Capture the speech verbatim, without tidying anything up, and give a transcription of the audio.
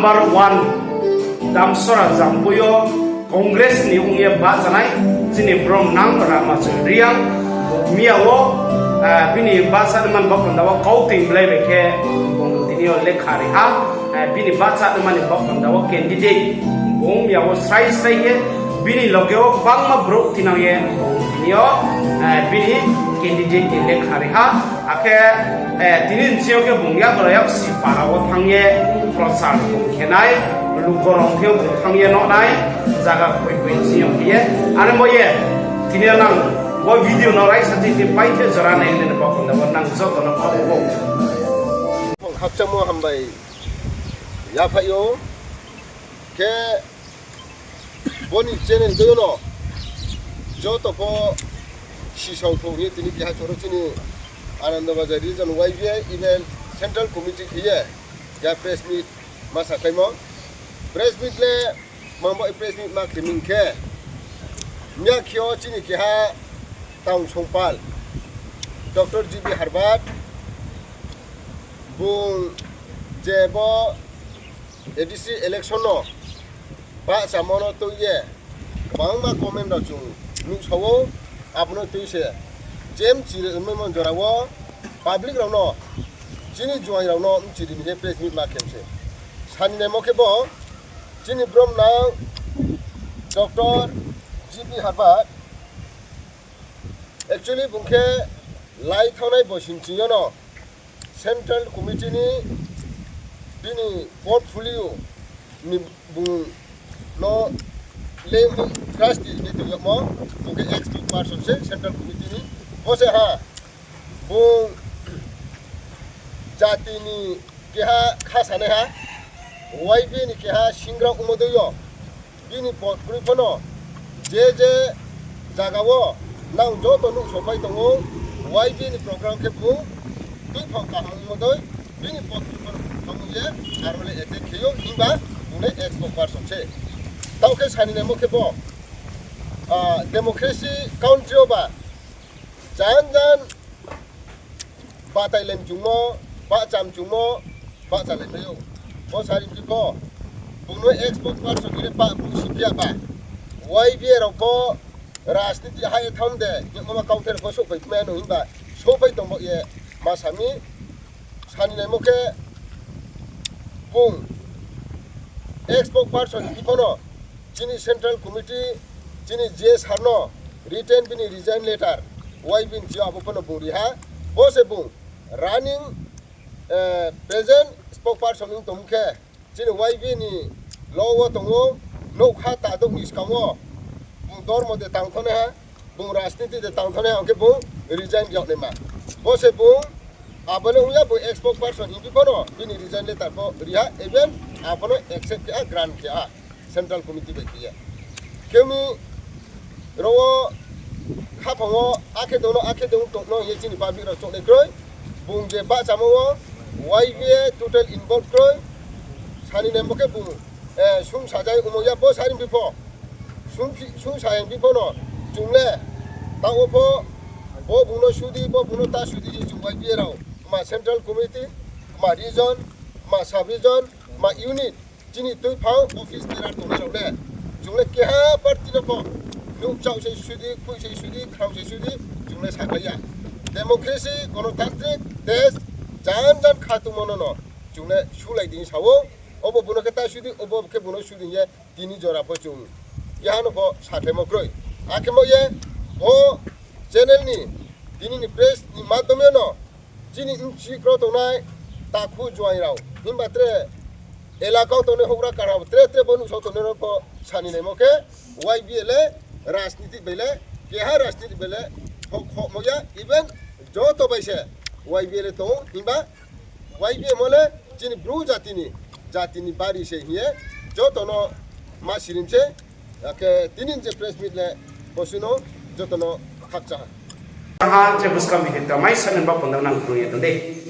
Number one, Damsora Jampui yo Congress ni ong ye bahchanai chini brom nang Ramachand Reang, miya wo, eh, bini bahchanaimani baoh panda wo kautoi blai bai khe bung tini yo lekha ri ha, eh, bini bahchanaimani baoh panda wo candidate bung miya wo srai srai khe bini loge wo gbangma brouh tinang ye bung tini yo, eh, bini candidate ni lekha ri ha. Akhe, eh, tini nching yo khe bung yagra yak si para wo thanng ye prochar bung khe nai, lukorong thing yo bung thanng ye nuh nai, zaga koi koi nching yo khe ye. Are bo ye, tini yo nang bo video no raisa tini paithe jora nai nini baoh panda wo nang joto no khabo. Khakchangmo hambai yaphaih ou. Khe boni channel dei no joto pho sisao thou hing ye tini keha choro chini Anandabazar region Y B A event central committee khe ye keha press meet ma sakhlaimo. Press meet le mangbo press meet ma khe ming khe, miya khe yo chini keha town songpal Doctor G B Harbert, bung je bo A D C election no bahchamo no tui ye gbangma comment rao chung nuhsao ou, abo no tui se je mchiri maimo jora wo public rao no, chini juaing rao no mchiri ni khe press meet ma khe se. Sani naimo khe bo chini brom nang Doctor G B Harbert, actually bung khe lai thanngnai bosi nching yo no central committee ni bini portfolio ni bung no le trustee ni tong yagmo, bung khe ex spokesperson se central committee ni. Bo se ha, bung jati ni keha kha sanaiha, Y B A ni keha singra ongmo dei yo, bini pod kroi pho no je je zaga wo nang joto nuhsao pai tong ou, Y B A ni program khe bung tuiphang kaham ongmo dei, bini pod kroi pho no bung thanngmo ye, aro le attack khe ou, himba bung le ex spokesperson se. Taoh khe sani naimo khe bo, ah, democracy country wo ba jan jan batailai mchungmo, bahcha mchungmo, bahchalaimai ou. Bo sari phi pho, bung no ex spokesperson hing ye pah bung siphi ya ba, Y B A rao pho rajniti hai ye thanng de hingmo ma kauthai rao pho souhphai mai no himba souhphai tong baoh ye ma sa mi. Sani naimo khe bung ex spokesperson hing pho no chini central committee, chini G S sir no written bini resign letter Y B ni chi yo abo pho no bung ri ha. Bo se bung running, eh, present spokesperson ong tong khe, chini Y B ni law wo tong ou, nougkha tadouh ni skang wo bung dormo de tang thanngnaiha, bung rajniti de tang thanngnaiha, hing khe bung resign ri yag naima. Bo se bung abo le ong ya, bung ex spokesperson hing phi pho no bini resign letter pho ri ha, even abo no accept khe ha, grant khe ha central committee bai khe ye. Khe mi ro wo khaphang wo akhe dong no, akhe dong tong no hing ye chini public rao choungnai kroi. Bung je bahchamo wo Y B A total involve kroi. Sani naimo khe bung, eh, sung sajai ongmo ya bo sari phi pho. Sung phi, sung sa hing phi pho no chung le taoh wo pho bo bung no sudi, bo bung no ta sudi ye chung Y B A rao, ma central committee, ma region, ma sub region, ma unit, chini tuiphang office bearer tongnai rao le chung le keha party no pho nouh kchaoh se sudi, khui se sudi, khrao se sudi, chung le sakhlai ya. Democracy, gonotantrik desh, jan jan khatungmo no no chung le sulai di sa ou. Obo bung no khe ta sudi, obo khe bung no sudi ye tini jora pho chung keha no pho sakhlaimo kroi. Akhe mo ye bo channel ni, tini ni press ni madhyome no chini bchi kro tongnai takhu juaing rao, himba tre elaka wo tongnai houhgra kara tre tre bo nuhsao tongnai rao pho sani naimo khe, Y B A le rajniti bai le, keha rajniti bai le pho khohmo ya, even joto bai se Y B A le tong ou, himba Y B A mo le chini Bru jati ni, jati ni bari se hing ye joto no ma sirim se. Akhe tini je press meet le bosi no joto no khakchang ha. Ha, je buskang video ta mai sa ni ba panda nang krung ye tong dei.